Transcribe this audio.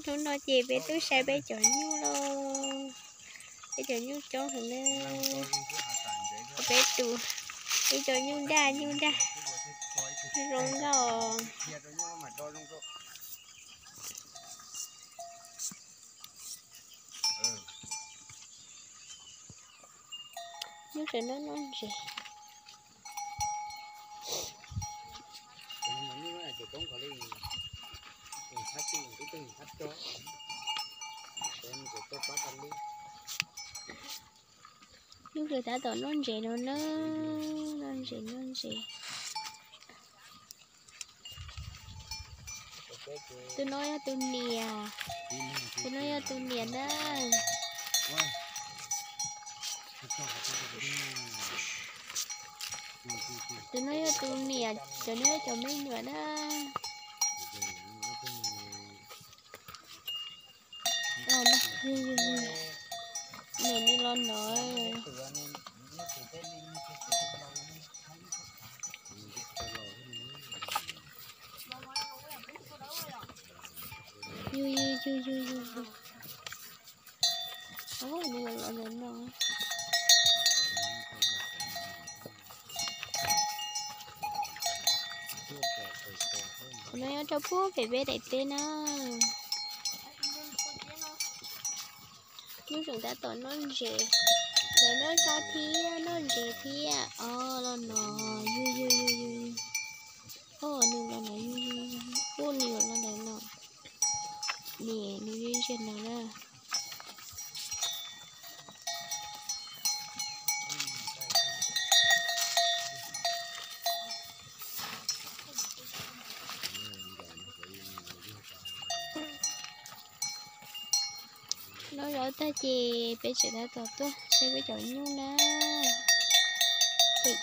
Hnub no ces peb twb saib peb cov nyuj lauj. Peb cov nyuj coob heev na. Peb tus, peb cov nyuj daj nyuj daj zoo nkauj. Nyuj tseem noj noj ntses. Nyuj tseem tab tom noj ntses no na, noj ntses noj ntses. Tus no yog tus niam, tus no yog tus niam na. Tus no yog tus niam, cov no yog cov me nyuam na. Niam nws los no. Yug yug yug yug yug yug. Nws los ntawm no. Qhov no nyob rau puag pem peb daim teb na. Nyuj tseem tab tom noj ntses, lawv noj zaub thiab noj ntses thiab os, los no, yug yug yug yug. Os, nws los no, yug yug yug, ua nws los ntawm no. Niam nws ziag no na. Noj zaub tag ces peb tseem tab tom tuaj saib peb cov nyuj na. Pem